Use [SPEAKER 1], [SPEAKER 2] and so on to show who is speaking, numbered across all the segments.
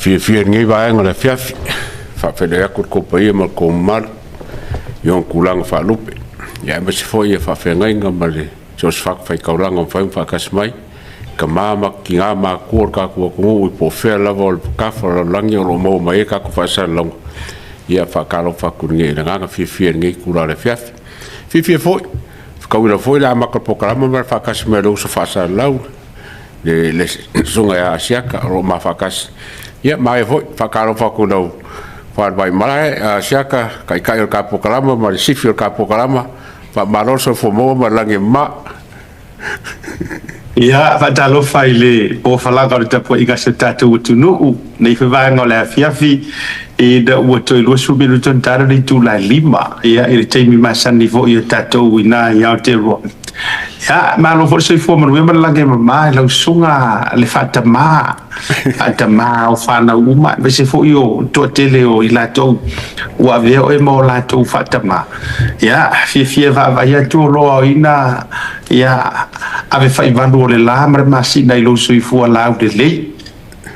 [SPEAKER 1] Fiafia i lenei vaega o le afiafi, e faafeiloai atu i le tou paia ma le tou mamalu i ona tulaga faalupe, aemaise foi o faafeagaiga ma so o se fatafaitaulaga ua mafai ona faatasi mai, tama ma tina matutua o le tatou atunuu po o fea lava o le tafa o le lalolagi o lo o maua mai ai tatou faasalalauga. Ia, e faatalofa atu i le agaga fiafia i lenei itula o le afiafi. E fiafia foi e fetauina foi le amata o le polokalame ma le faatasi mai o le uso faasalalau, le susuga ia Asiata o lo o ma faatasi. Ia, manaia foi. E faatalofa atu i lau falevaimalae Asiata, taitai o le ta polokalame ma le sifi o le ta polokalame. Faamalo le soifua maua ma le lagi e mama.
[SPEAKER 2] Ia, faatalofa i le pofalaga o le tapuaiga a si o tatou atunuu nei foi vaega o le afiafi ina ua toe 20 minute ona tala le itula e 5, ia, i le taimi masani foi o tatou i ina i Aotearoa. Ia, malo foi le soifua manuia ma le lagi e mama i lau susuga le faatama, faatama o fanau uma, aemaise foi o le toatele o i latou ua avea oe ma o latou faatama. Ia, fiafia e vaavaai atu o lo o aoina, ia, ave faivalu o le la ma le masina i lou soifua laulelei.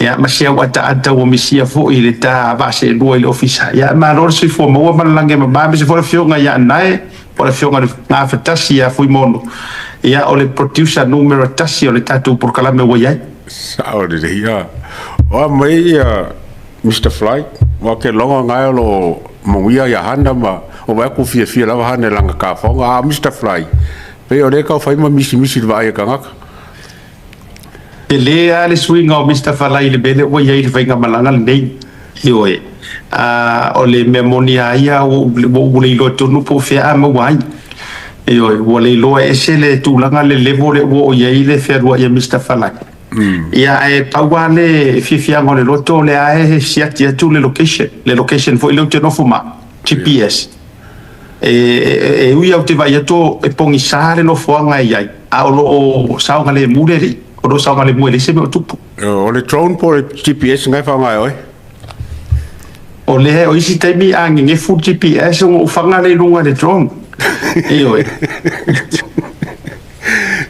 [SPEAKER 2] Ia, ma si au ataata ua misia foi i le ta vaa seelua i le ofisa. Ia, malo le soifua maua ma le lagi e mama, aemaise foi le afioga ia Nae, po o le afioga i le Gafatasi ia Fuimono, ia, o le producer numera tasi o le tatou polokalame ua i ai.
[SPEAKER 1] Sao lelei a. O a mai ia Mr. Fly, ua ke loga ngai o lo manuia ia Hana ma o vai atu fiafia lava Hana i lana tafaoga. A o Mr. Fly, pei o lea e tau fai ma misimisi i le vaai a tagata.
[SPEAKER 2] Tele lava le suiga o Mister Falai i le mea lea ua i ai i le faigamalaga lenei. Ioe. A, o le mea moni a ia ua ou le iloa tonu po o fea a maua ai. Ioe, ua le iloa e ese le tulaga le level lea ua oo i ai le fealuai a Mister Falai. Ia, ae pau lava le fiafiaga o le loto o lea e siaki atu le location, le location foi lea ou te nofo ma au, GPS. E ui lava ou te vaai atu e pogisa le nofoaga e i ai, a o lo o saogalemu le alii, o lo o saogalemu e leai se mea o tupu.
[SPEAKER 1] O le drone po o le GPS na e faaaoga e oe?
[SPEAKER 2] O lea, o isi taimi a gegefu le GPS ona ou faga lea i luga i le drone. Ioe.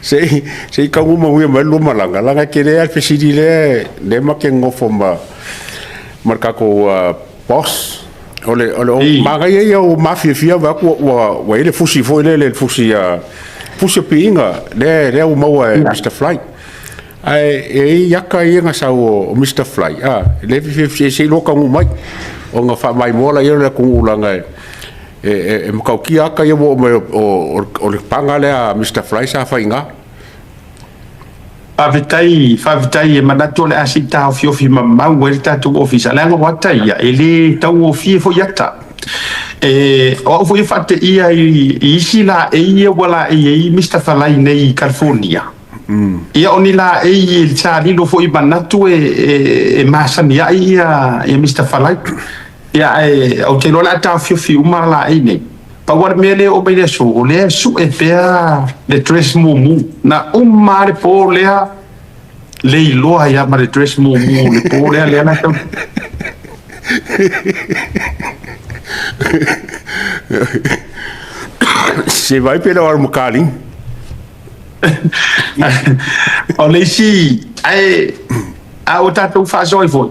[SPEAKER 1] Se i tau manuia mai le lua malaga, leaga e tele lava le fesili lea lea ma te nonofo ma le tatou boss. O le manaia ia o mafiafia vaai atu ua i ai le fusi foi lele, le fusi fusi o piiga lea ua maua e Mr. Fly. Ae e i ai ata ia na sau o Mr. Fly, a, le fiafia se i iloa taunuu mai, ona faamaimoa laia o le atunuu leaga e matautia ata ia ua oo mai o le paga lea a Mr. Fly sa fai i ina.
[SPEAKER 2] Faafetai, faafetai e manatu o le a se i taofiofi mamau ai le tatou ofisa, leaga o ata ia e le taugofie foi ata. E, o au foi e faateia i isi laei ia ua laei ai Mister Falai nei i California. Ia o ni laei e sa lilo foi i manatu e masani ai ia Mister Falai. Ia ae ou te iloa o le a taofiofi uma laei nei. Pau lava le mea lea e oo mai le aso, o lea e sue pea le dress mumu. Na uma lava le po lea, le iloa ai lava ma le dress mumu le po lea, lea na tau.
[SPEAKER 1] Se vai pe le o alu ma kalina.
[SPEAKER 2] O le isi, ae a ua tatou faasoa ai foi,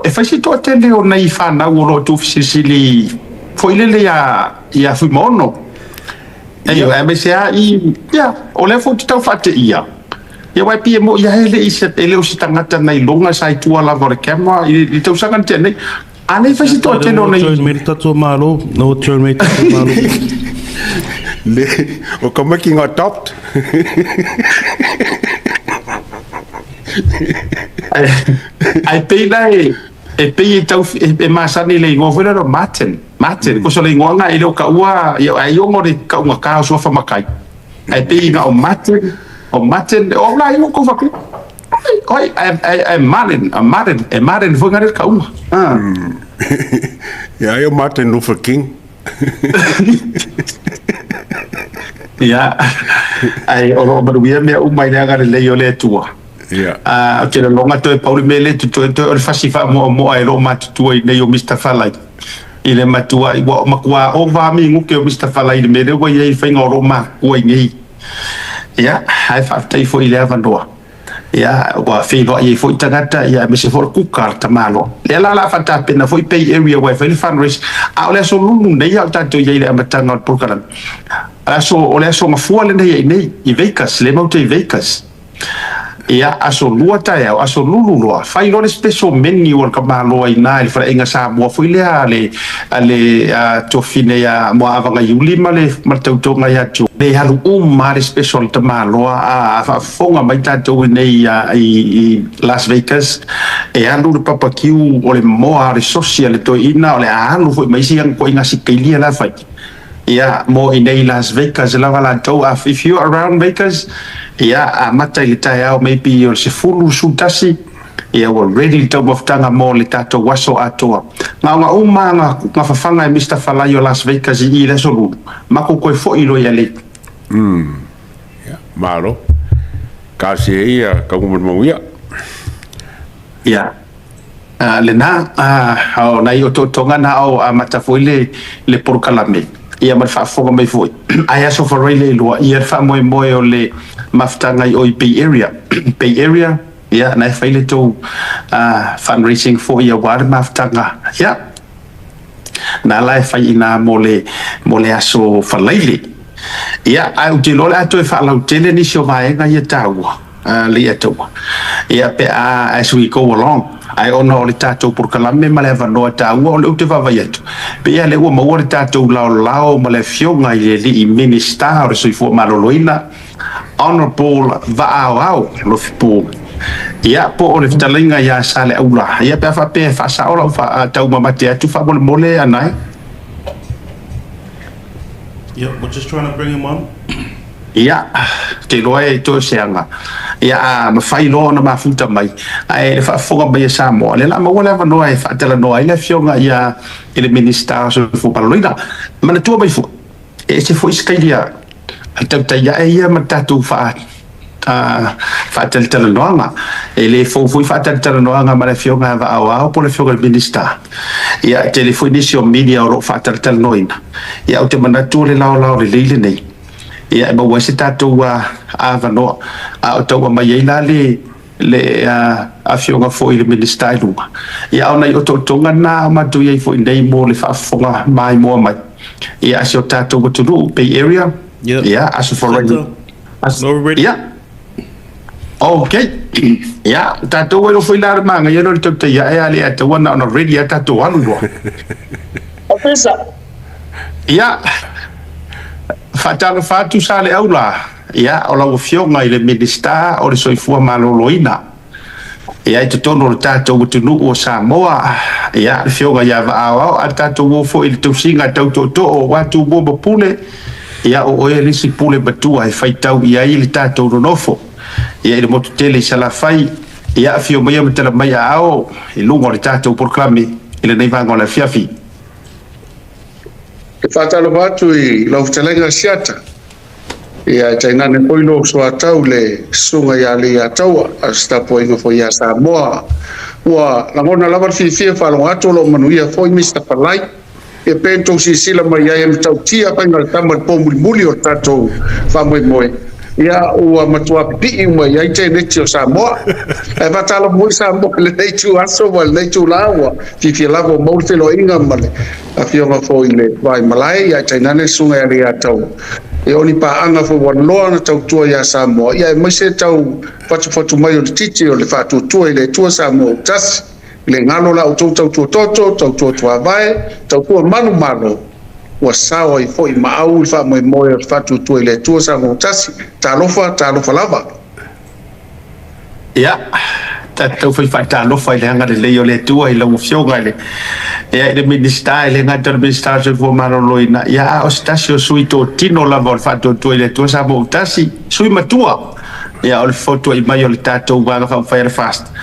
[SPEAKER 2] E fai se toatele o nai fanau o lo o tuufesilisili foi lele ia Fuimaono. Ia, aemaise lava i, ia, o lea foi ou te tau faateia, ia aua e pei e moni lava e le i se, e le o se tagata na iloga sa i tua lava o le camera i le tausaga na tea nei. A lea e fai se toatele o nai. Join me le tatou
[SPEAKER 3] Malo, no join me tatou Malo.
[SPEAKER 1] Le, o ka making adopt.
[SPEAKER 2] Ae pei la e e pei e tau e masani le igoa foi lea o Martin. Martin, kosa o le igoa na e le o taua ia ai ona o le taugata o suafa matai. Ae pei na o Martin, o Martin, o au la ia ua tou faapea. Oi, ai Martin, a Martin, e Martin foi ngare tauga. Ah.
[SPEAKER 1] Ia ai o Martin Luther King.
[SPEAKER 2] Ia, ai o lo o manuia mea uma i le agalelei o le Atua.
[SPEAKER 1] Ia.
[SPEAKER 2] A, ou te lagona toe pau le mea lea e totoe toe o le fasi faamoamoa e lo matutua i nei o Mister Falai. I le matua, ua matua ova minute o Mister Falai i le mea lea ua i ai i le faiga o lo matutua i nei. Ia, ae faafetai foi i le avanoa. Ia, ua feiloai ai foi tagata, ia, aemaise foi o le kuka a le tamaloa. Lea la o le a faatapena foi Bay Area aua e fai le fundraise. A o le aso Lulu nei a o tatou i ai i le amataga o le polokalame. Aso, o le aso Gafua lenei ai nei i Vegas, lea matou te i Vegas. Ia, aso Lua taeao, aso Lulu loa, fai loa le special menu a le tamaloa i ina i le faleaiga Samoa foi lea a le, a le tuafafine ia Muaavagaiuli ma le, ma le tautoga ia Joe. E alu uma lava le special a le tamaloa a faafofoga mai tatou i inei i Las Vegas, e alu le papakiu o le moa o le sosi a le toeaina, o le a alu foi ma isi ituaiga sikailia la e fai. Ia, mo i inei i Las Vegas lava latou, if you are around Vegas, ia, amata i le taeao maybe o le 10, 11, ia ua ready le taumafataga mo le tatou aso atoa. Gaoga uma lava ga fafaga e Mister Falai o Las Vegas i i le aso Lulu, makou toe foi loa i LA.
[SPEAKER 1] Umm ia malo. Talosia ia tauga ma le manuia.
[SPEAKER 2] Ia lena o nai otootoga na o amata foi le le polokalame ia ma le faafofoga mai foi ae aso Faraile le lua ia le faamoemoe o le mafutaga i o i Bay Area Bay Area ia na e fai le tou fundraising foi aua le mafutaga ia na la e fai ina mo le mo le aso Faraile ia ae ou te iloa o le a toe faalautele nisi o vaega ia taua Leiataua. Ia pe a as we go along, ae ona o le tatou polokalame ma le avanoa taua o lea ou te vaavaai atu, pei lava lea ua maua le tatou laolao ma le Afioga i le Alii Minisita o le Soifua Maloloina, Honourable Vaaoao Lofipo. Ia, po o le fetalaiga ia Saleaula. Ia pe a faapea e faasao lau taumamate atu faamolemole Anae.
[SPEAKER 3] Yep, we're just trying to bring him on.
[SPEAKER 2] Ia, ou te iloa e toe o se aga. Ia, a mafai loa ona mafuta mai, ae le faafofoga mai a Samoa, o lea o le a maua le avanoa e faatalanoa ai le Afioga ia i le Minisita o Soifua Maloloina. Manatua mai foi, e ese foi Sikaili a le tautai ae ia ma le tatou faa, faatalatalanoaga. E le fou foi faatalatalanoaga ma le Afioga ia Vaaoao po o le Afioga i le Minisita. Ia, e tele foi nisi o media o lo o faatalatalanoaina. Ia, ou te manatu o le laolao lelei lenei. Ia e maua ai se tatou avanoa a o tau aumai ai la le le afioga foi i le Minisita i luga. Ia a o nai otootoga na o matou i ai foi nei mo le faafofoga maimoa mai ia a si o tatou atunuu Bay Area,
[SPEAKER 3] Yep.
[SPEAKER 2] ia Aso Faraile.
[SPEAKER 3] Senator,
[SPEAKER 2] Aso,
[SPEAKER 3] we're ready.
[SPEAKER 2] ia. Ok. Ia, tatou ai foi la le magaia lea o le tautai ae a le ataua na ona ready a tatou alu loa.
[SPEAKER 4] Ofisa.
[SPEAKER 2] Ia, faatalofa atu Saleaula, ia, o lau Afioga i le Minisita o le Soifua Maloloina, ia, i totonu o le tatou atunuu o Samoa, ia, le Afioga ia Vaaoao, a tatou o foi i le tausiga tau tootoo aua Tumua ma Pule, ia, o oe le isi pule matua e faitau i ai le tatou nonofo, ia, i le motu tele i Salafai, ia, afio maia ma tala mai aao i luga o le tatou polokalame i lenei vaega o le afiafi.
[SPEAKER 4] E faatalofa atu i lau fetalaiga Siata, ia e tainane foi lou soatau le Susuga ia Leiataua, a o se tapuaiga foi ia Samoa. Ua lagona lava le fiafia e faalogo atu o lo o manuia foi Mister Palai. Ia pei ona tou silasila mai ai e matautia faiga o le tama i le po mulimuli o le tatou faamoemoe. Ia, ua matua pipii uma i ai teneti o Samoa. Ae faatalofa foi Samoa i lenei ituaso ma lenei itula ua fiafia lava ua maua le feiloaiga ma le Afioga foi i le Vaimalae, ia ae tainane le Susuga ia Leiataua. Ia o ni paaga foi ua loa ona tautua ia Samoa, ia aemaise tau fatufatu mai o le titi o le faatuatua i le Atua Samoa ua tasi. I le galo la outou tautua toto, tautua tuavae, tautua manumalo, ua sao ai foi maau i le faamoemoe o le faatuatua i le Atua Samoa tasi. Talofa, talofa lava.
[SPEAKER 2] Ia, tatou fai faatalofa i le agalelei o le Atua i lau Afioga i le, ia, i le Minisita, e le gata o le Minisita o le Soifua Maloloina, ia, a o se tasi o sui totino lava o le faatuatua i le Atua Samoa tasi, sui matua, ia, o le fotuai mai o le tatou Vaega Faaupufai a le FAST.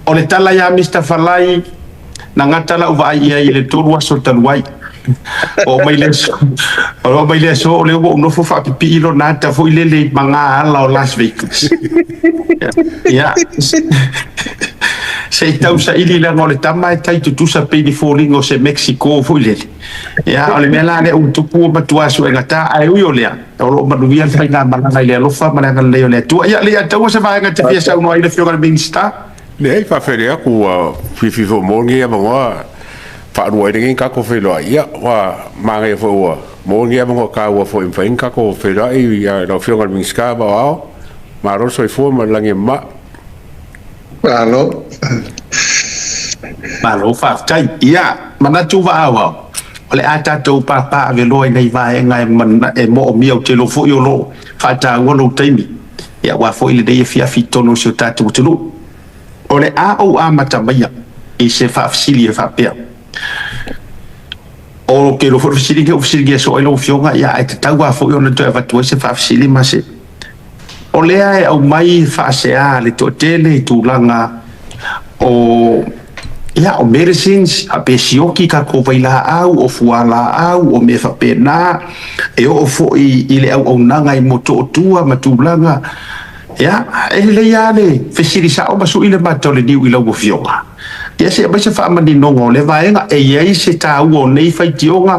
[SPEAKER 2] O le tala ia Mister Falai, Na gata lau vaai i ai i le 3 aso talu ai. Oo mai le aso, oo mai le aso o lea ua ou nofo faapipii lona ata foi lele i maga ala o Las Vegas. Ia. Se i tausaili leaga o le tama e tai tutusa pei ni foliga o se Mexico foi lele. Ia, o le mea la lea ua tupu ua matua suegata, ae ui o lea, o lo o manuia le faigamalaga i le alofa ma le agalelei o le Atua. Ia, Leiataua se vaega e te fia saunoa ai le Afioga i le Minisita?
[SPEAKER 1] Leai, faafetai atu ua fiafia foi mo lenei avanoa faalua ai lenei tatou feiloai. Ia, ua manaia foi ua maua lenei avanoa taua foi e mafai ai ona tatou feiloai. Ia, lau Afioga i le Minisita ma Aoao, malo le soifua ma le lagi e mama.
[SPEAKER 4] Malo.
[SPEAKER 2] Malo faafetai. Ia, manatu vaaauau, o le a tatou papaaveloa i nai vaega e moomia, ou te iloa foi o lo o faataua lou taimi, ia aua foi lenei afiafi i totonu o si o tatou atunuu. O le a ou amata maia i se faafesili e faapea. Ou te iloa foi o le fesili lenei ua fesiligia soo ai lau Afioga, ia ae tatau lava foi ona toe avatu ai se faafesili ma se. O lea e aumai faasea le toatele i tulaga o ia o medicines pe sioki tatou vailaau, o fualaau, o mea faapena, e oo foi i le auaunaga i Motootua ma tulaga. Ia, e lelei lava le fesili sao ma sui le mata o le niu i lau Afioga. Ia se i aumai se faamaninoga o lea vaega, e i ai se taua o nei faitioga,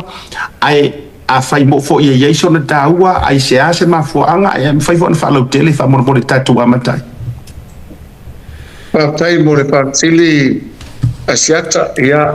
[SPEAKER 2] ae afai mo foi e i ai sona taua, aisea se mafuaaga, e mafai foi ona faalautele faamolemole i tatou amata ai.
[SPEAKER 4] Faafetai mo le faafesili Asiata. Ia,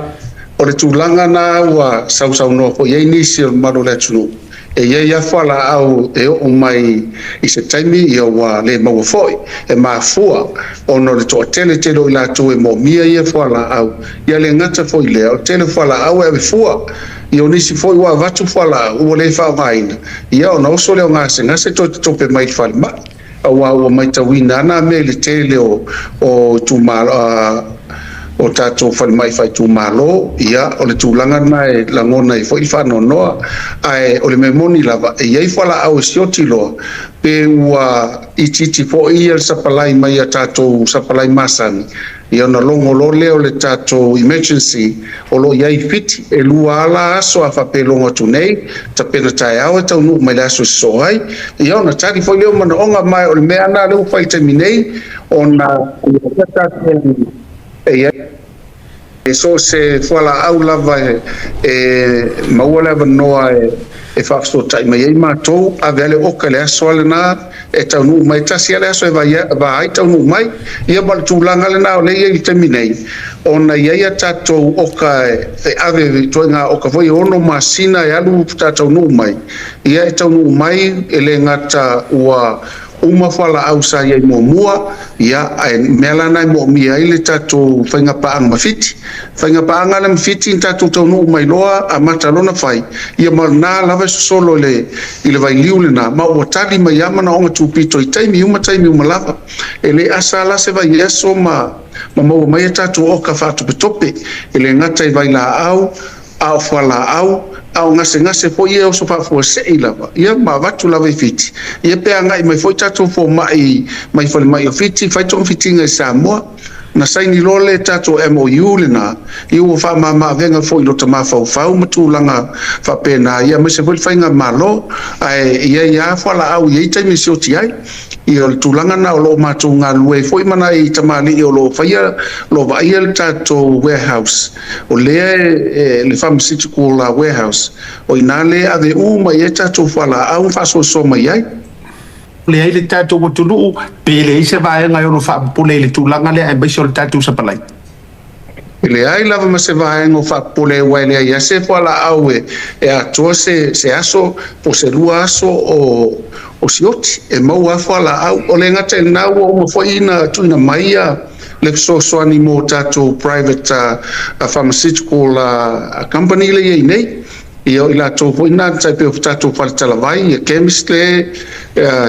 [SPEAKER 4] o le tulaga na ua sausaunoa foi i ai nisi o le mamalu o le atunuu, e i ai lava fualaau e oo mai i se taimi ia ua le maua foi, e mafua ona o le toatele tele o i latou e moomia ia fualaau. Ia le gata foi i lea, o le tele o fualaau e ave fua. Ia o nisi foi ua avatu fualaau ua le faaaogaina, ia ona oso lea o gasegase toe totope mai i le falemai, aua ua matauina lava na mea i le tele o itumalo, o tatou falemai faaitumalo. Ia o le tulaga lena e lagona ai foi le faanoanoa. Ae o le mea moni lava, e i ai fualaau e sioti loa, pe ua itiiti foi ia le sapalai mai a tatou sapalai masani, ia ona logo loa lea o le tatou emergency o lo o i ai i Fiti. E lua lava la aso a faapea e logo atu nei, tapena taeao e taunuu mai le aso e sosoo ai, ia ona tali foi lea o manaoga. Ma o le mea lena lea ua fai i le taimi nei, ona ia tatou e i ai so o se fualaau lava e maua le avanoa e faafesootai mai ai matou, ave lava le oka i le aso lava lena e taunuu mai, tasi lava le aso e va ai taunuu mai. Ia ma o le tulaga lena o lea e i ai i le taimi nei, ona e i ai a tatou oka e ave ituaiga oka foi e 6 masina e alu faatoa taunuu mai. Ia e taunuu mai e le gata ua uma fualaau sa i ai muamua, ia ae mea la na e moomia ai le tatou faiga paaga ma Fiti. Faiga paaga lea ma Fiti na tatou taunuu mai loa amata loa ona fai, ia ma lena lava e sosolo i le vailiu lena, ma ua tali mai lava manaoga tupito i taimi uma taimi uma lava. E le asa la se vaiaso ma maua mai a tatou oka faatopetope, e le gata i vailaau, a o fualaau, a o gasegase foi ia e oso faafuasei lava, ia ma avatu lava i Fiti. Ia pe agai mai foi tatou fomai mai falemai o Fiti, fai togafitiga i Samoa. Na saini loa le tatou MOU lena, ia ua faamama-avega foi i lota mafaufau ma tulaga faapena, ia aemaise foi le faigamalo, ae i ai lava fualaau i ai taimi e sioti ai. Ia o le tulaga lena o lo o matou galulue ai foi ma nai tamalii o lo o faia, o lo o vaaia le tatou warehouse, o lea e le pharmaceutical warehouse, o i ina lea e ave uma i ai tatou fualaau ma faasoasoa mai ai.
[SPEAKER 2] Leai le tatou atunuu, pe leai se vaega e ono faapupule i le tulaga lea aemaise o le tatou sapalai.
[SPEAKER 4] E leai lava ma se vaega o faapupule aua e leai lava se fualaau e atoa se aso po o se 2 aso o sioti e maua lava fualaau. O le gata i lena ua uma foi ona tuuina mai le fesoasoani mo tatou private pharmaceutical company lea e i ai nei. Ia o i latou foi na tai pei o tatou faletalavai, ia chemist le,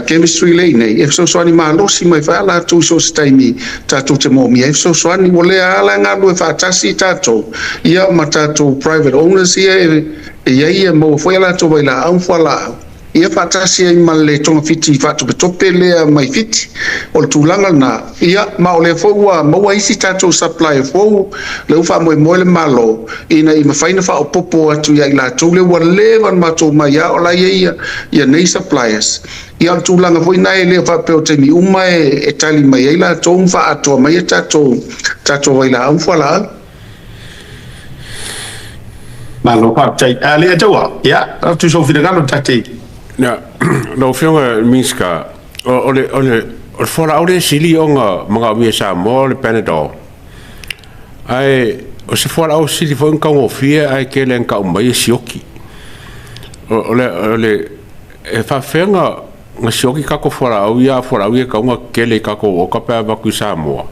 [SPEAKER 4] chemistry le i nei, e fesoasoani malosi mai foi a latou i so o se taimi tatou te moomia ai fesoasoani. Ua lea lava la e galulue faatasi tatou ia ma tatou private owners ia e i ai ia maua foi a latou vailaau ma fualaau. Ia faatasi ai ma le togafiti faatopetope lea mai Fiti. O le tulaga lena, ia ma o lea foi ua maua isi tatou supplier fou, lea ua faamoemoe le Malo ina ia mafai ona faaopoopo atu ia i latou lea ua leva ona matou omai lava o la e i ai ia nei suppliers. Ia o le tulaga foi lena e le faapea o taimi uma e tali mai ai latou ma faaatoa mai a tatou vailaau ma fualaau.
[SPEAKER 2] Malo faafetai. A le Ataua, ia, atu sou finagalo tate.
[SPEAKER 1] Na, lau Afioga i le Minisita, o le fualaau lea e sili ona manaomia e Samoa o le Panadol. Ae o se fualaau sili foi ona taugofie ae tele ina tau mai e sioki. O le e faafefea na sioki tatou fualaau ia, a o fualaau ia e tatau ona tetele i tatou oka pe a avatu i Samoa?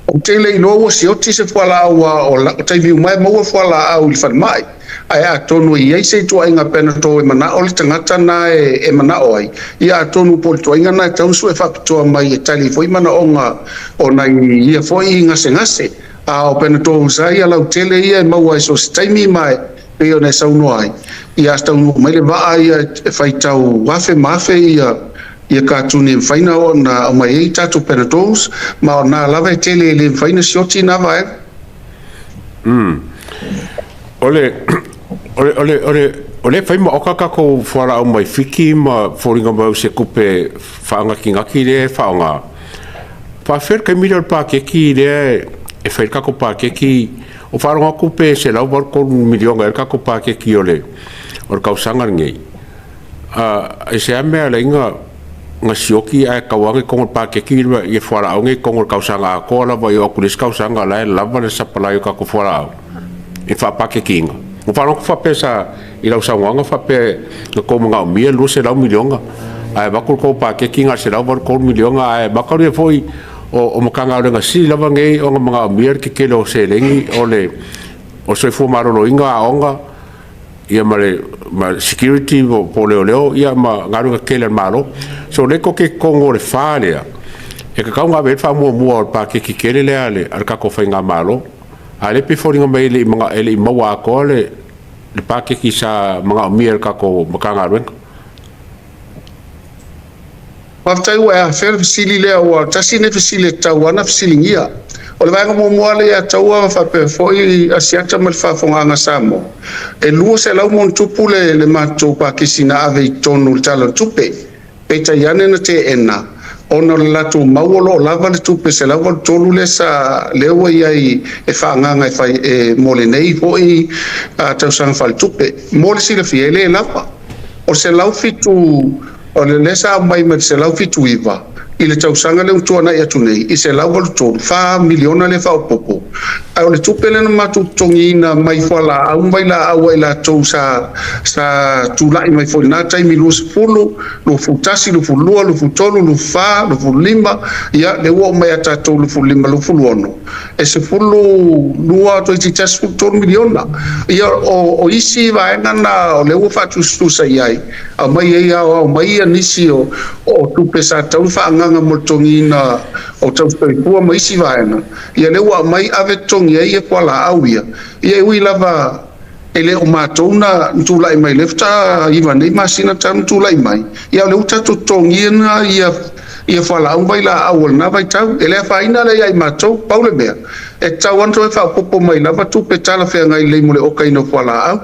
[SPEAKER 4] Ou te le iloa ua sioti se fualaau o taimi uma e maua fualaau i le falemai. Ae atonu e i ai se ituaiga Panadol e manao le tagata na e manao ai, ia atonu po o le ituaiga na e tatau ona sue faapitoa mai e tali foi manaoga o nai ia foi gasegase. A o Panadols lava ia lautele ia e maua i so o se taimi ma e pei ona e saunoa ai, ia a taunuu mai le vaa ia e faitau afe ma afe ia katuni e mafai ona aumai ai tatou Panadols, ma o na lava e tele e le mafai ona sioti na vaega.
[SPEAKER 1] O le fai ma oka tatou fualaau mai Fiti ma foliga mai o se tupe faanatinati lea e faaaoga. Faafefea le taimi lea o le paketi lea e fai le tatou paketi o faalogo atu pe $183 miliona e le tatou paketi o le tausaga lenei. E se a mea ala ai na sioki ae tau lava na i totonu o le paketi ia fualaau nei i totonu o le tausaga atoa lava i oo atu i le isi tausaga o la e lava le supply o tatou fualaau i faapaketiina. Ua faalogo atu faapea sa i lau saunoaga faapea na tou manaomia le $200 miliona ae avatu le tou paketi na o le $183 miliona, ae mataulia foi o Matagaluega sili lava nei ona manaomia le tetele o seleni o le soifua maloloina, aoga, ia ma le security po o leoleo, ia ma galuega tetele a le Malo. So lea tou te i totonu o le fa lea e tatau ona ave i ai le faamuamua o le paketi tele lea a le tatou faigamalo. A o lea e pei e foliga mai e le i maua atoa le paketi sa manaomia e le tatou Matagaluega.
[SPEAKER 4] Faafetai ua e afea le fesili lea, ua tasi lenei fesili e tatau lava ona fesiligia. O le vaega muamua lea ia taua faapea foi Asiata ma le faafofogaaga Samoa, e 200 ma ono tupu le matou pakesi na ave i totonu o le Tala o le Tupe. Peitai ane na teena ona o le latou mau o lo o lava le tupe 183 lea sa lea ua i ai e faaagaaga e fai e mo lenei foi tausaga faaletupe. Mo le silafia e le lava. O le 107 o le lea sa aumai mai le 179 i le tausaga lea ua tuanai atu nei i 183, $4 miliona le faaopoopo. Ae o le tupe lea na matou totogiina mai fualaau ma vailaau ai latou sa tulai mai foi i lena taimi 20, 21, 22, 23, 24, 25, ia lea ua oo mai ia tatou 25, 26, e 12 toeitiiti $13 miliona. Ia o isi vaega na o lea ua faatusatusa i ai, aumai ai aoao mai ia nisi o tupe sa tatau ona faaagaaga mo le totogiina o tausisoifua ma isi vaega, ia lea ua aumai ave totogi ai ia fualaau ia. Ia e ui lava e le o matou na tulai mai lea faatoa 9 nei masina talu ona tulai mai, ia o lea ua tatou totogiina ia fualaau ma vailaau o lena vaitau. E le afaina lea ia i matou, pau le mea, e tatau lava ona toe faaopoopo mai lava tupe talafeagai lelei mo le okaina o fualaau.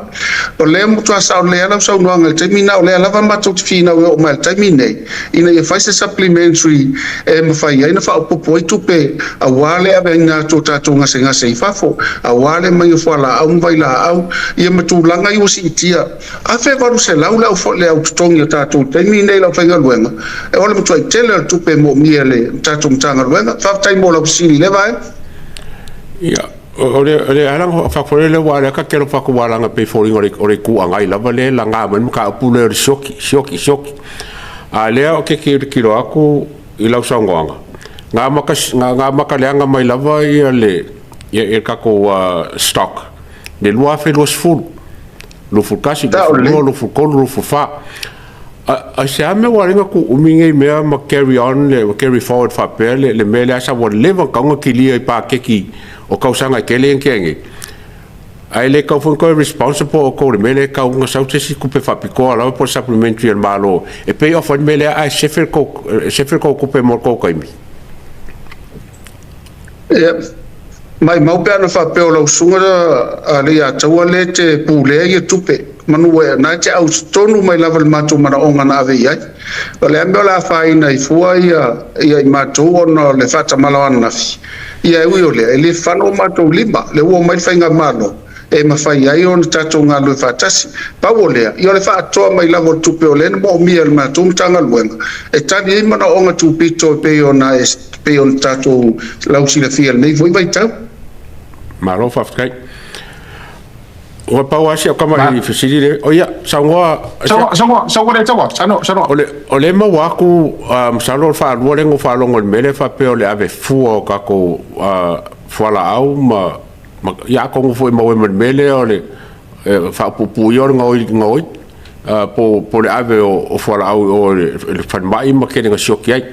[SPEAKER 4] O lea matua sao lelei lava lau saunoaga i le taimi lena, o lea lava matou te finau e oo mai i le taimi lenei, ina ia fai se supplementary e mafai ai ona faaopoopo ai tupe aua le aveina atu o tatou gasegase i fafo, aua le aumaiga o fualaau ma vailaau, ia ma tulaga ia ua siitia. $1800 le au totogi o tatou taimi nei i le aufaigaluega, o le matuai tele o le tupe e moomia e le tatou Matagaluega. Faafetai mo lau fesili i lea vaega.
[SPEAKER 1] Ia, o le ala faafole lea ua alea ka tele o fatualaga pei foliga o le itu agai lava lea e laga mai le mataupu lea o le sioki, sioki, sioki. A lea o te tilotilo atu i lau saunoaga, na amata leaga mai lava ia le tatou stock le 2020, 21, 22, 23, 24. A se a mea ua ala ai ona tuumi nei mea ma carry on le carry forward faapea le mea lea sa ua leva ona tatau ona kilia i paketi o tausaga e tele ia na tea nei. Ae le tau foi toe responsible outou i le mea lea e tau ona sau se isi tupe faapitoa lava po o le supplementary a le Malo e pay off ai le mea lea ae sefe le tou, sefe le tou tupe mo le tou taimi.
[SPEAKER 4] Ia, maimau pe ana faapea o lau susuga Leiataua lea e te pulea ia tupe, manu e na e te ausitonu mai lava i le matou manaoga na ave i ai. O le a mea o le a afaina ai fua ia i matou ona o le faatamala o ananafi, ia e ui o lea, e le fano o matou lima, lea ua omai le faigamalo e mafai ai ona tatou galulue faatasi. Pau o lea, ia o le faatoa mai lava o le tupe o lea na moomia e le matou Matagaluega e tali ai manaoga tupito e pei ona pei ona tatou lausilafia i lenei foi vaitau.
[SPEAKER 1] Malo faafetai. Ua pau lava si au tama i fesili le. O ia, saunoa.
[SPEAKER 2] Saunoa, saunoa, saunoa Leiataua, saunoa, saunoa.
[SPEAKER 1] O le maua atu, masalo o le faalua lea na ou faalogo i le mea lea faapea o le ave fua o tatou fualaau ma, ia atonu foi e maua ai ma le mea lea o le faapuupuia o le gaoi po o le ave o fualaau i o i le falemai ma tele na sioki ai.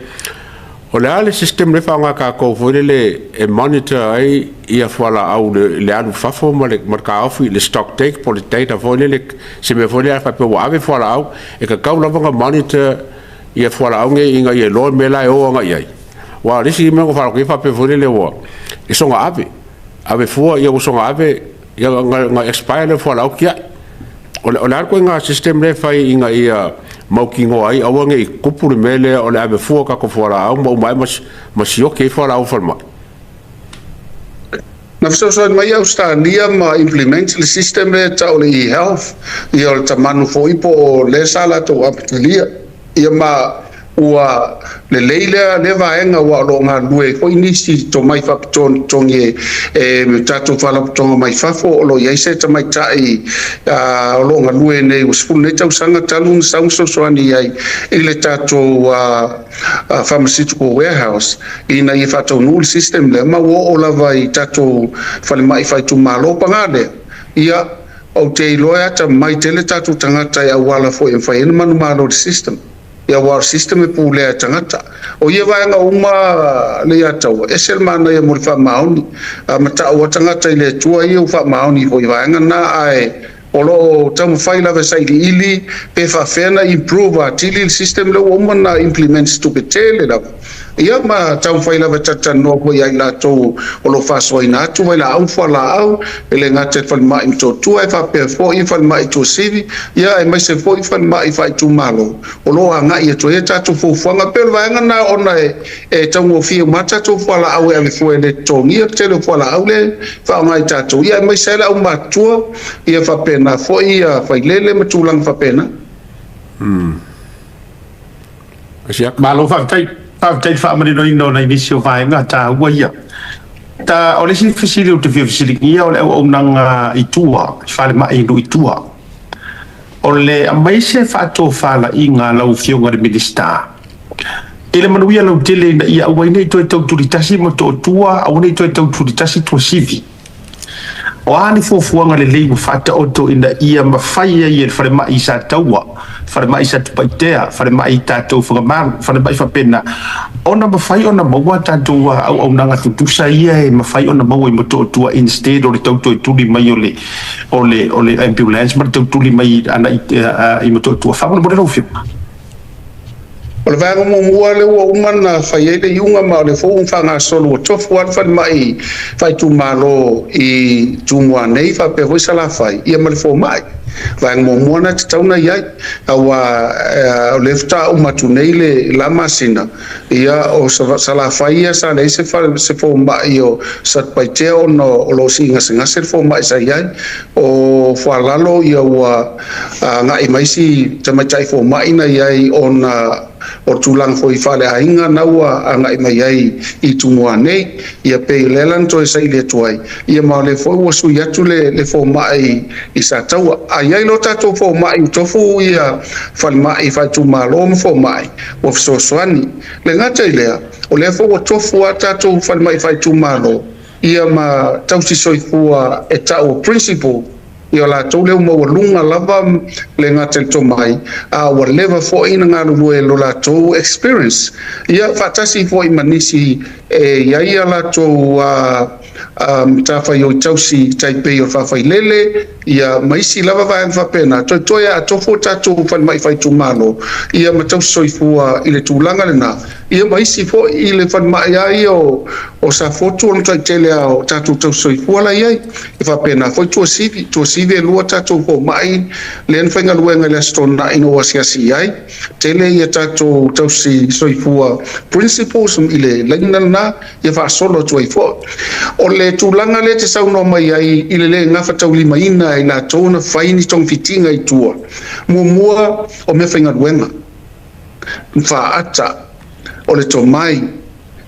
[SPEAKER 1] O le a le system lea e faaaoga e tatou foi lele e monitor ai ia fualaau i le alu i fafo ma le taofi, le stock take po o le data foi lele, se mea foi lea a faapea ua ave fualaau, e tatau lava ona monitor ia fualaau nei ina ia iloa le mea la e o agai i ai. Aua o le isi mea na ou faalogo atu ai faapea foi lele ua e soona ave, ave fua ua soona ave, ia ona expire lea o fualaau tiai. O le a le ituaiga system lea e fai ina ia mautinoa ai aua ne i tupu le mea lea o le ave fua o tatou fualaau ma uma ae ma sioki ai fualaau i falemai?
[SPEAKER 4] Na fesoasoani mai Ausetalia ma implement le system lea e tau o le e-health, ia o le tamanu foi po o lea sa latou amatalia. Ia ma ua lelei lea vaega aua o lo o galulue ai foi nisi tomai faapitoa na totogi e tatou faalapotopotoga mai fafo. O lo o i ai se tamaitai o lo o galue nei ua 10 nei tausaga talu ona sau ma fesoasoani i ai i le tatou pharmaceutical warehouse ina ia faataunuu le system lea ma ua oo lava i tatou falemai faaitumalo. Paga lea, ia ou te iloa e atamamai tele tatou tagata e auala foi e mafai ai ona manumalo i le system. Ia aua o le system e pulea e tagata. O ia vaega uma Leiataua, e ese le manaia mo le faamaoni. Ma tau a tagata i le Atua ia ua faamaoni foi i vaega na, ae o lo o taumafai lava e sailiili pe faafefea na improve atili le system lea ua uma ona implement se tupe tele lava. Ia ma taumafai lava e talatalanoa foi ia i latou o lo o faasoaina atu vailaau ma fualaau, e le gata i le falemai Motootua, e faapea foi falemai Tuasivi, ia aemaise foi falemai faaitumalo o lo o agai atu ai a tatou fuafuaga. Pei o le vaega lena ona e taugofie uma tatou fualaau e ave fua e le totogia le tele o fualaau lea e faaaoga i tatou, ia aemaise ai le aumatutua, ia faapena foi ia failele ma tulaga faapena.
[SPEAKER 2] Malo faafetai, faafetai i le faamaninoina o nai nisi o vaega taua ia. Ta, o le isi fesili ou te fia fesiligia o le auaunaga i tua, i falemai i nuu i tua. O le aumai se faatofalaiga a lau Afioga i le Minisita i le manuia lautele ina ia aua ai ne i toe tau tulitasi Motootua, aua ne i toe tau tulitasi Tuasivi. O a ni fuafuaga lelei ua faataoto ina ia mafai ai e le falemai i Sataua, falemai i Satupaitea, falemai i tatou Fagamalu, falemai faapena, ona mafai ona maua tatou auaunaga tutusa ia e mafai ona maua i Motootua instead o le tau toe tuli mai o le, o le, o le ambulance ma le tau tuli mai agai i Motootua? Faamolemole lau Afioga.
[SPEAKER 4] O le vaega muamua lea ua uma ona fai ai le iuga ma o lea foi ua faagasolo, ua tofu lava le falemai faaitumalo i Tumua nei faapea foi Salafai ia ma le fomai. Vaega muamua na tatau ona i ai, aua o lea faatoa uma atu nei le la masina, ia o Salafai ia sa leai se fomai o Satupaitea ona o lo o sii gasegase le fomai sa i ai. O Fualalo ia ua agai mai si tamaitai fomai na i ai ona o le tulaga foi faaleaiga na ua agai mai ai i Tumua nei, ia pei o lea la na toe saili atu ai, ia ma o lea foi ua sui atu le fomai i Sataua. A i ai loa tatou fomai ua tofu ia falemai faaitumalo ma fomai ua fesoasoani. Le gata i lea, o lea foi ua tofu lava tatou falemai faaitumalo ia ma tausi soifua e tau o principal. Ia o latou lea ua maualuga lava le gata i le tomai, a ua leva foi na galulue i lo latou experience. Ia faatasi foi ma nisi e i ai a latou matafaioi tausi tai pei o le faafailele, ia ma isi lava vaega faapena. Toetoe a tofu o tatou falemai faaitumalo, ia ma tausi soifua i le tulaga lena, ia ma isi foi i le falemai lava ia o Safotu, o le matuai tele lava o tatou tausi soifua la e i ai. E faapena foi Tuasivi, Tuasivi e lua tatou fomai lea na faigaluega i le Aso Toonai na ou asiasi i ai. Tele ia tatou tausi soifua principals i le laina lena, ia faasolo atu ai foi. O le tulaga lea e te saunoa mai ai i le le gafataulimaina e i latou ona fai ni togafitiga i tua, muamua o meafaigaluega, faata o le tomai,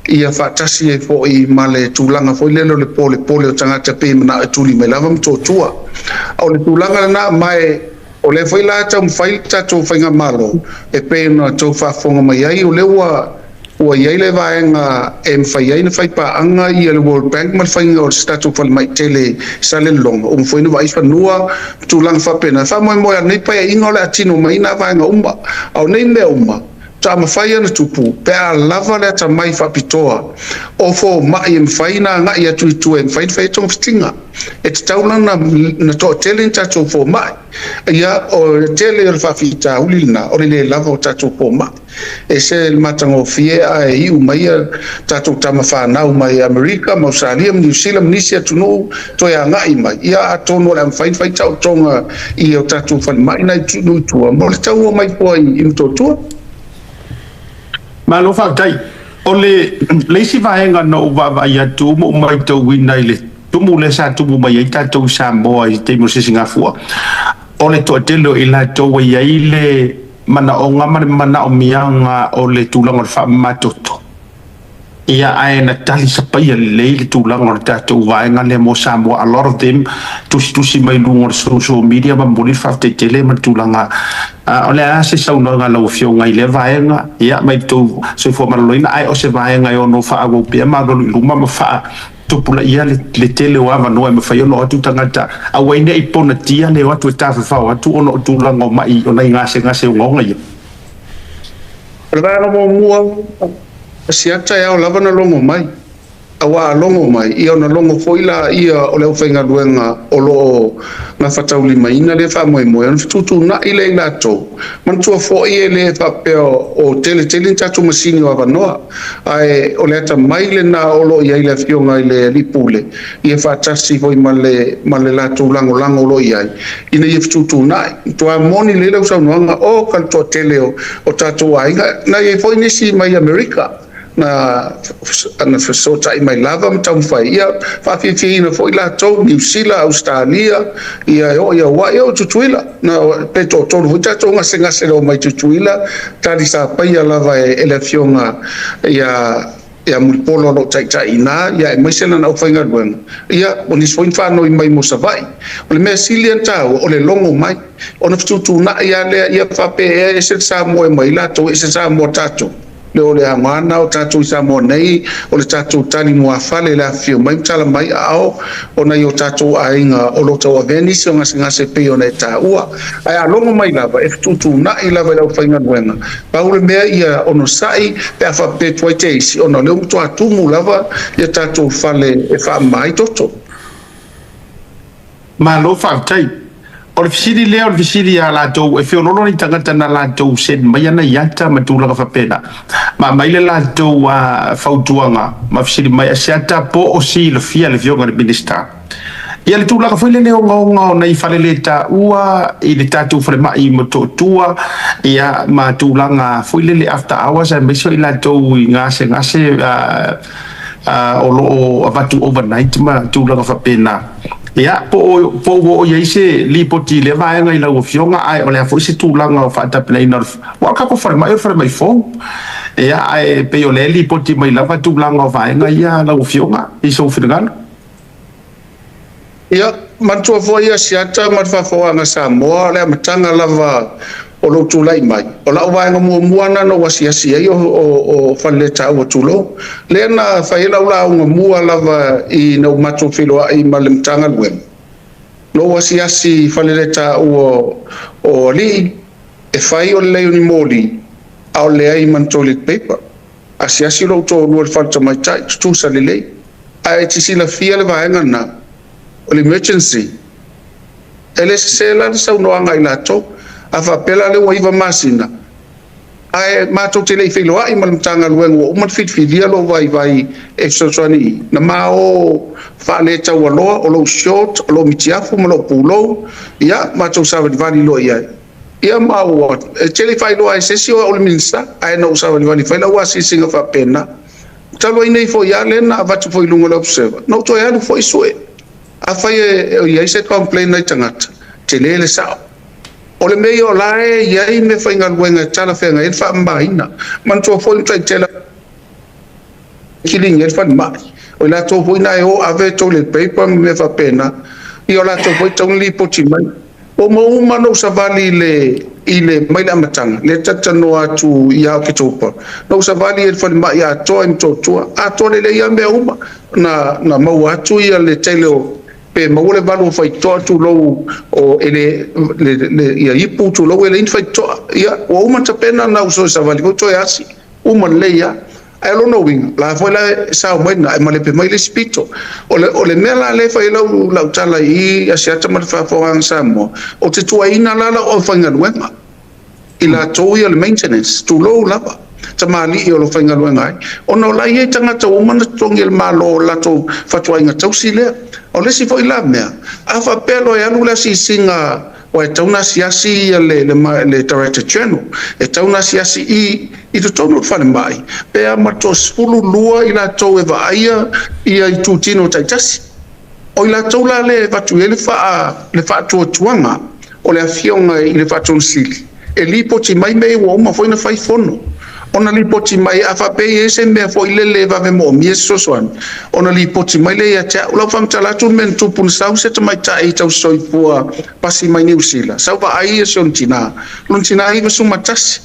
[SPEAKER 4] ia faatasi ai foi ma le tulaga foi lele o le polepole o tagata pei e manao e tuli mai lava Motootua. O le tulaga lena, ma o lea foi la taumafai le tatou faigamalo e pei ona outou faafofoga mai ai, o lea ua i ai le vaega e mafai ai ona fai paaga ia le World Bank ma le faiga o se tatou falemai tele i Salelologa, ua mafai ona vaai fanua ma tulaga faapena. E faamoemoe lava i lenei paeaiga o le a tino mai nā vaega uma, a o nei mea uma faatoa mafai ona tupu pe a lava le atamai faapitoa o fomai e mafai ona agai atu i tua e mafai ona fai ai togafitiga. E tatau la ona toatele ni tatou fomai. Ia, o le tele o le faafitauli lena o le le lava o tatou fomai. E ese le matagofie ae iu mai tatou tama fanau mai Amerika ma Ausetalia ma Niu Sila ma nisi atunuu toe agai mai, ia atonu o le a mafai ona fai taotoga i o tatou falemai na i nuu i tua mo le tau o mai fua i Motootua.
[SPEAKER 2] Malo faafetai. O le le isi vaega na ou vaavaai atu ma ou matauina i le tumu lea sa tumu mai ai tatou i Samoa i le taimi o le sisigafua, o le toatele o i latou ua i ai le manaoga ma le manaomiaga o le tulaga o le faamamatoto. Ia, ae na tali sapaia lelei le tulaga o le tatou vaega lea mo Samoa, a lot of them tusitusi mai luga o le social media ma momoli le faafetai tele ma le tulaga. O le a se saunoaga a lau Afioga i lea vaega? Ia, mai le tou soifua maloloina, ae o se vaega e ono faaauau pea ma alualu i luma ma faatupulaia le tele o avanoa e mafai ona o atu tagata, aua ai ne i ponatia le o atu e tafafao atu ona o tulaga o mai o nai gasegase ogaoga ia.
[SPEAKER 4] O le vaega muamua, siata e ao lava ona logo mai, aua a logo mai, ia ona logo foi laia o le aufaigaluega o lo o gafataulimaina lea faamoemoe, ona fetuutuunai lea i latou. Manatua foi e le faapea o tele tele ni tatou masini o avanoa, ae o le atamai lena o lo o i ai le Afioga i le Alii Pule, ia faatasi foi ma le latou lagolago o lo o i ai, ina ia fetuutuunai. Matua moni lelei lau saunoaga, o ka le toatele o tatou aiga, na i ai foi nisi mai Amerika na fesootai mai lava ma taumafai, ia faafiafiaina foi latou, Niu Sila, Ausetalia, ia e oo i Hawaii, e oo i Tutuila, na pe toatolu foi tatou gasegase na omai Tutuila, tali sapaia lava e le Afioga ia Mulipola o lo o taitai i ina, ia aemaise lana aufaigaluega, ia o nisi foi na faanoi mai mo Savaii. O le mea sili ona taua, o le logo mai, ona fetuutuunai lava lea, ia faapea ea e ese le Samoa e omai ai latou, ese le Samoa tatou. Le o le aoga lena o tatou i Samoa nei, o le tatou tali muafale i le afifio mai ma tala mai aao o nai o tatou aiga o lo o tauavea nisi o gasegase e pei ona e taua. Ae a logo mai lava, e fetuutuunai lava i le aufaigaluega. Pau le mea ia onosai pe a faapea tuai te isi, ona o lea ua matua tumu lava ia tatou fale e faamama ai toto.
[SPEAKER 2] Malo faafetai. O le fesili lea o le fesili ia latou e feololo ni tagata na latou send mai ana i ata ma tulaga faapena ma aumai le latou fautuaga ma fesili mai a se ata po o silafia le Afioga i le Minisita ia le tulaga foi lele ogaoga o nai faleletaua i le tatou falemai i Motootua ia ma tulaga foi lele after hours aemaise o i latou i gasegase o lo o avatu overnight ma tulaga faapena. Ia, po o, po ua oo i ai se lipoti i lea vaega i lau Afioga, ae o le a foi se tulaga o faatapenaina o le, aua o le tatou falemai o le falemai fou. Ia, ae pei o lea e lipoti mai lava tulaga o vaega ia lau Afioga i sou finagalo.
[SPEAKER 4] Ia, manatua foi ia Asiata ma le faafofogaaga Samoa, o le amataga lava o lou tulai mai. O lau vaega muamua lena na ou asiasi ai o Faleletaua, tulou. Lea na fai ai lau lauga mua lava ina ua matou feiloai ma le Matagaluega. Lou asiasi i faleletaua o alii, e fai o le lei o ni moli, a o le leai ma ni toilet paper. Asiasi lou toalua i le fale tamaitai, tutusa lelei. Ae e te silafia le vaega lena, o le emergency. E le sese la le saunoaga a i latou. A faapea la o lea ua 9 masina, Ae matou te le i feiloai ma le Matagaluega ua uma ona filifilia lou vaivai e fesoasoani i i, na ma o faaletaualoa, o lou short, o lou mitiafu ma lou pulou, ia matou savalivali loa i ai. Ia ma ua, e te le i faailoa e se isi o au o le Minisita, ae na ou savalivali e fai lau asiasiga faapena. Talu ai nei foi lava lea na avatu foi i luga o le Observer, na ou toe alu foi sue. Afai e i ai se complaint a nai tagata, tele le sao. O le mea ia o la e i ai meafaigaluega e talafeagai ai le faamamaina. Manatua foi le mataitele e kilini ai le falemai, o i latou foi na e o ave toilet paper ma mea faapena, ia o latou foi e tatau ona lipoti mai. Ua uma uma ona ou savali i le, i le, mai le amataga, lea e talatalanoa atu ia Oketopa, na ou savali ai i le falemai atoa i Motootua, atoa lelei lava mea uma, na, na maua atu ia le tele o pe maua le valu o faitotoa tulou o e le, le, le ia ipu tulou e leai ni faitotoa. Ia ua uma ona tapena na uso e savali foi toe asi, uma lelei lava. Ae o lona uiga, la foi la e sao mai lena e malepe mai le isi pito. O le, o le mea la lea e fai ai lau, lau tala i i Asiata ma le faafofogaaga Samoa, ou te tuuaiina la lau aufaigaluega. I latou ia o le maintenance, tulou lava, tamalii o lo o faigaluega ai, ona o la e i ai tagata ua uma ona totogi e le Malo o le latou fatuaiga tausi lea. O le isi foi la mea, a faapea loa e alu le asiasiga aua e tatau ona asiasi le, le, le Director General, e tatau ona asiasi i, i totonu o le falemai, pe a ma le toa-12 i latou e vaaia ia itutino taitasi. O i latou la lea e avatu i ai le faa, le faatuatuaga o le Afioga i le Faatonu Sili e lipoti mai mea ia ua uma foi ona fai fono, ona lipoti mai, a faapea e i ai se mea foi lele e vave moomia se fesoasoani, ona lipoti mai lea ia te au. O lau faamatala atu le mea na tupu, na sau se tamaitai tausisoifua pasi mai Niu Sila, sau vaai si ona tina, lona tina e 91.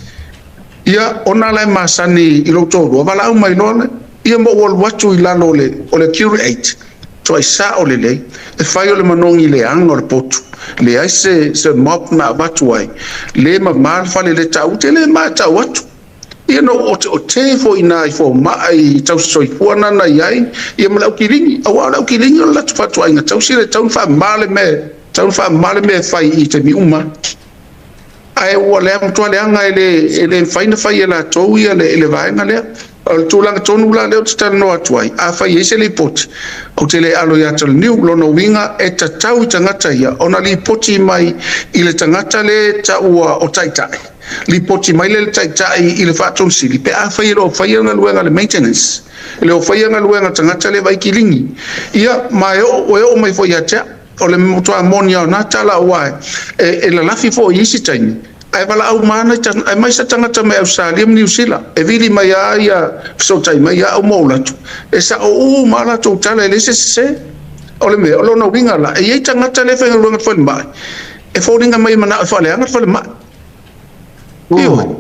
[SPEAKER 4] Ia, ona la e masani i lou toalua, valaau mai loa le, ia ma ou alu atu i lalo o le, o le curate, tuai sao lelei, e fai o le manogi leaga o le potu, leai se, se mop na avatu ai, le mama le fale le tau, te le ma tau atu. Ia na ou oteote foi i nai fomai tausisoifua na na i ai, ia ma le aukiligi, aua o le aukiligi o le latou fatuaiga tausi le tatau ona faamama le mea, tatau ona faamama le mea e fai i taimi uma. Ae ua matua leaga e le, e le mafai ona fai e latou ia le, le vaega lea. O le tulaga tonu la lea ou te talanoa atu ai, afai e i ai se lipoti, ou te le alo ia Talaniu, lona uiga e tatau i tagata ia ona lipoti mai i le tagata lea e taua o taitai, lipoti mai lea i le taitai i le Faatonu Sili pe afai e le o faia le galuega a le maintenance, e le o faia galuega a le tagata lea e vaai kiligi. Ia, ma e oo, e oo mai foi ia te au. O le matua moni lava o na tala aua e lalafi foi i isi taimi ae valaau ma ana aemaise sa tagata mai Ausetalia ma Niu Sila e vili mai a ia fesootai mai ia au ma ou latu e sao uma a latou tala e leai se sese. O le mea o lona uiga la e i ai tagata lea e faigaluega i le falemai e foliga mai e manao e faaleaga le falemai. Ioe.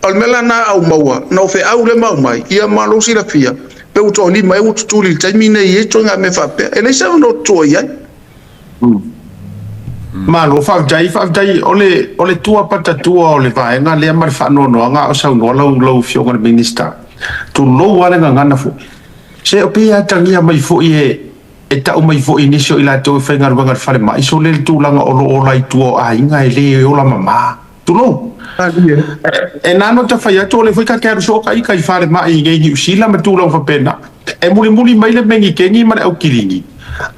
[SPEAKER 4] O le mea la lena a ou maua, na ou feau lea ma aumai, ia ma lou silafia, pe ua toalima ea ua tutuli i le taimi nei i ia ituaiga mea faapea. E leai se avanoa tutua i ai.
[SPEAKER 2] Malo, faafetai, faafetai. O le, o le tua patatua o le vaega lea ma le faanoanoaga a o saunoa lau, lau Afioga i le Minisita. Tulou lava le gagana foi. Se o pei e atagia mai foi e, e tau mai foi e nisi o i latou e faigaluega i le falemai, sole le tulaga o lo o ola i tua o aiga e le ola mama. Tulou. E na ona ta fai atu o lea foi ta te alu soo ta ita i falemai i nei Niu Sila ma tulaga faapena. E mulimuli mai le menikeni ma le aukilini,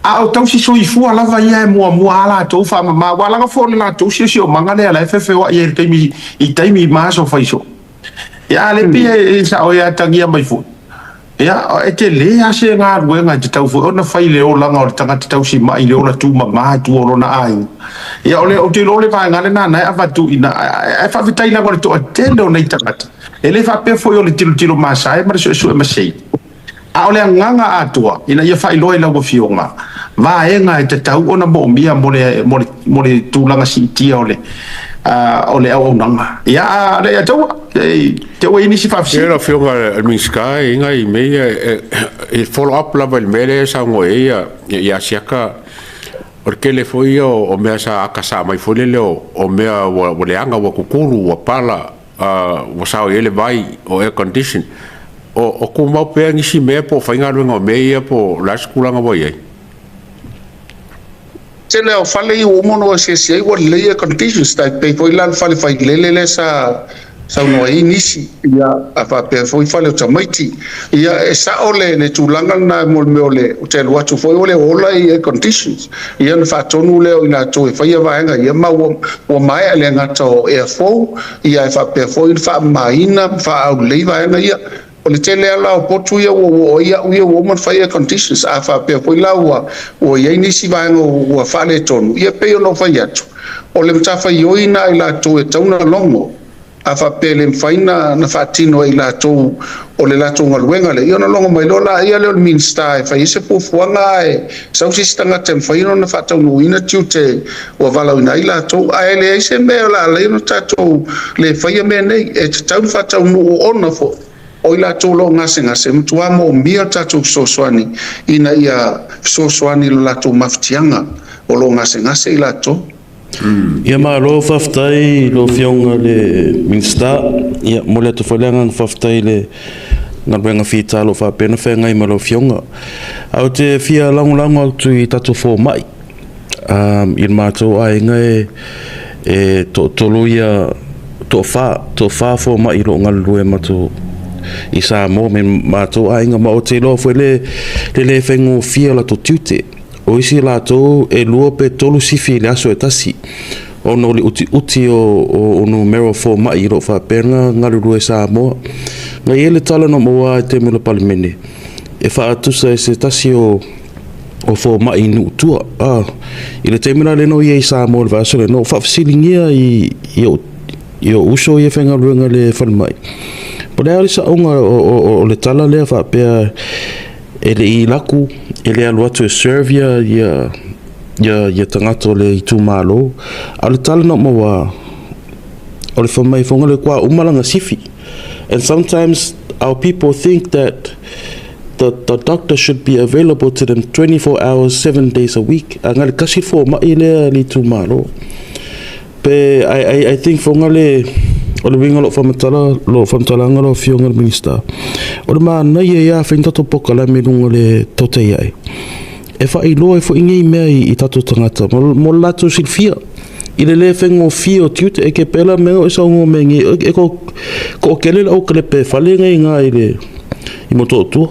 [SPEAKER 2] a o tausi soifua lava ia e muamua a latou faamama aua leaga foi o le latou siosiomaga lea la e feofeoai ai i le taimi i taimi ma aso fai soo. Ia a le pei e sao e atagia mai foi. Ia, e tele lava se galuega e tatau foi ona fai i le olaga o le tagata tausimai, i le ola tumama i tua o lona aiga. Ia, o le, ou te iloa o le vaega lena na e avatu i ina, ae faafetai lava i le toatele o nei tagata. E le faapea foi o le tilotilo masae ma le suesue masei, a o le agaga atoa ina ia faailoa i lau Afioga vaega e tatau ona moomia mo le, mo le, mo le tulaga siitia o le, o le auaunaga. Ia, a, le, a, te ua i nisi faafesili.
[SPEAKER 1] Lau Afioga i le Minisita, e i ai nai mea ia e follow up lava i le mea lea e saunoa i ai ia Asiata. O le tele foi ia o mea sa akasā mai foi lele o mea ua leaga, ua tutulu, ua pala, ua sao i ai le vai o air condition. O tumau pea nisi mea po o faigaluega o mea ia po o le a se tulaga ua i ai?
[SPEAKER 4] Tele o fale ia ua uma ona ou asiasi ai ua lelei air conditions, tai pei foi la le fale failele lea sa saunoa ai nisi, ia, a faapea foi fale o tamaiti. Ia, e sao le tulaga lena mo le mea o le ou te alu atu foi ua le ola i air conditions. Ia, ona faatonu lea o i latou e faia vaega ia, ma ua maea le gata o air fou, ia, e faapea foi le faamamaina ma faaaulelei vaega ia. O le tele lava la o potu ia ua oo ai au ia ua uma ona fai air conditions. A faapea foi la ua i ai nisi vaega ua faaletonu, ia, pei ona ou fai atu, o le matafaioi na i latou e tatau ona logo. A faapea e le mafai na faatino e i latou o le latou galuega lea, ia, ona logo mai loa laia lea o le Minisita e fai ai se fuafuaga, ae sau se isi tagata e mafai ona faataunuuina tiute ua valaauina ai latou. Ae leai se mea o le a alai ona tatou le faia mea nei, e tatau ona faataunuu, ona foi o i latou o lo o gasegase e matua moomia le tatou fesoasoani ina ia fesoasoani i lo latou mafatiaga o lo o gasegase i latou.
[SPEAKER 3] Ia, malo faafetai lau Afioga i le Minisita. Ia, momoli atu foi le agaga faafetai i le galuega fita o lo o faapea ona feagai ma lau Afioga. Ae ou te fia lagolago atu i tatou fomai. I le matou aiga e toatolu ia toafa fomai o lo o galulue matou i Samoa ma matou aiga, ma ou te iloa foi le le faigofie o latou tiute. O isi latou e lua pe tolu sifi i le aso e tasi, ona o le utiuti o numera o fomai o lo o faapea ona galulue i Samoa. Na i ai le tala na maua i taimi o le Palemene, e faatusa i se tasi o fomai i nuu tua. I le taimi la lea na ou i ai i Samoa i le vaiaso lea, na ou faafesiligia i ou uso ia faigaluega i le falemai, po o le a le saoga o le tala lea faapea e le i laku, e le alu atu e serve ia tagata o le itumalo. A o le tala na ou maua, o le fai mai foga le kua uma lana sifi. And sometimes our people think that the doctor should be available to them 24 hours, 7 days a week. A nga le kasi fomai lea le itumalo. Pe I think foga le o le uiga o lou faamatala lo faamatalaga lau Afioga i le Minisita. O le manaia ia fai ni tatou polokalame i luga o le tautai ai. E faailoa ai foi nei mea i tatou tagata mo le latou silafia i le le faigofie o tiute e ke pela mea o e saunoa mai nei e ko toatele le au kelepe fale nei i le i Motootua.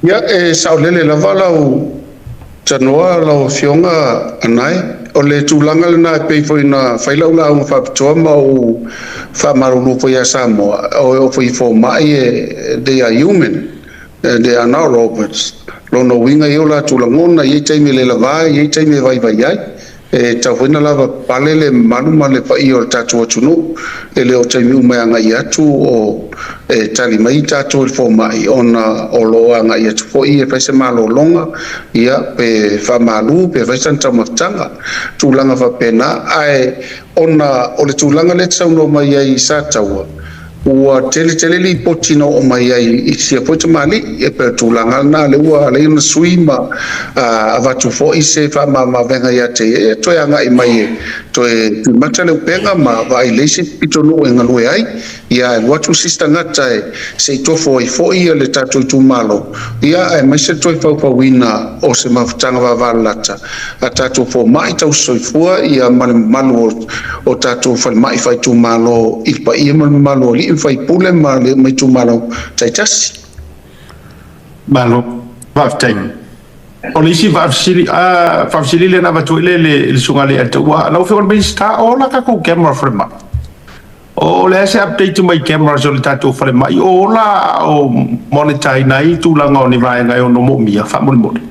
[SPEAKER 4] Ia, e saolele lava lau tanoa lau Afioga Anae. O le tulaga lena e pei foi na fai lau lauga faapitoa ma ou faamalulu foi ia Samoa, o foi fomai e, they are human, they are not robots. Lona uiga ia o latou lagona, e i ai taimi e le lava, e i ai taimi e vaivai ai. E tatau foi ona lava pale le mamalu ma le paia o le tatou atunuu. E le o taimi uma e agai atu o e tali mai tatou i le fomai, ona o lo o agai atu foi e fai se malologa, ia, pe faamalu pe fai sana taumafataga, tulaga faapena. Ae ona o le tulaga lea te saunoa mai ai i Sataua, ua tele tele lipoti na oo mai ai i sia foi tamalii, e pei o le tulaga lena lea ua alai ona sui ma avatu foi se faamamavega ia te ia, e toe agai mai e toe tuimata le upega ma vaai le isi pitonuu e galue ai. Ia, e alu atu se isi tagata e se i tofo ai foi le tatou itumalo, ia, aemaise toe faufauina o se mafutaga vavalalata a tatou fomai tausisoifua, ia, ma le mamalu o tatou falemai faaitumalo i le paia ma le mamalu o alii ma faipule ma itumalo taitasi.
[SPEAKER 2] Malo faafetai. O le isi faafesili, faafesili lea na avatu ai le susuga le Ataua lau Afioga i le Minisita, o la tatou camera falemai, o le a se update mai cameras o le tatou falemai o ola o monitor ina ai tulaga o ni vaega e ono moomia faamolemole?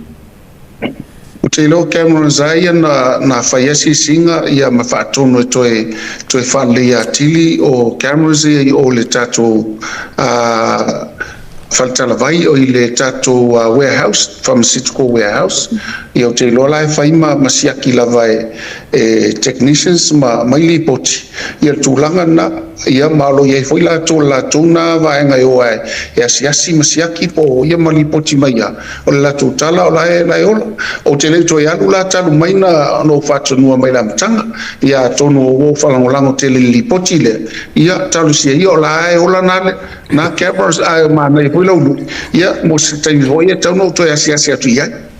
[SPEAKER 4] Ou te iloa cameras a ia na fai asiasiga, ia, ma faatonu e toe faaleleia atili o cameras ia i o le tatou faletalavai o i le tatou warehouse, pharmaceutical warehouse. Ia, ou te iloa la e fai ma siaki lava e, e technicians ma aumai lipoti ia le tulaga lena. Ia ma o lo o i ai foi latou o le latou na vaega e o ae e asiasi ma siaki po o ia ma lipoti mai ia o le latou tala o la e la e ola. Ou te le i toe alu la talu mai na ou faatonua mai le amataga. Ia atonu ua ou faalagolago tele i le lipoti lea, ia talosia ia o la e ola na na cameras, ae manaia foi lau lui, ia mo se taimi foi e tatau ona ou toe asiasi atu i ai.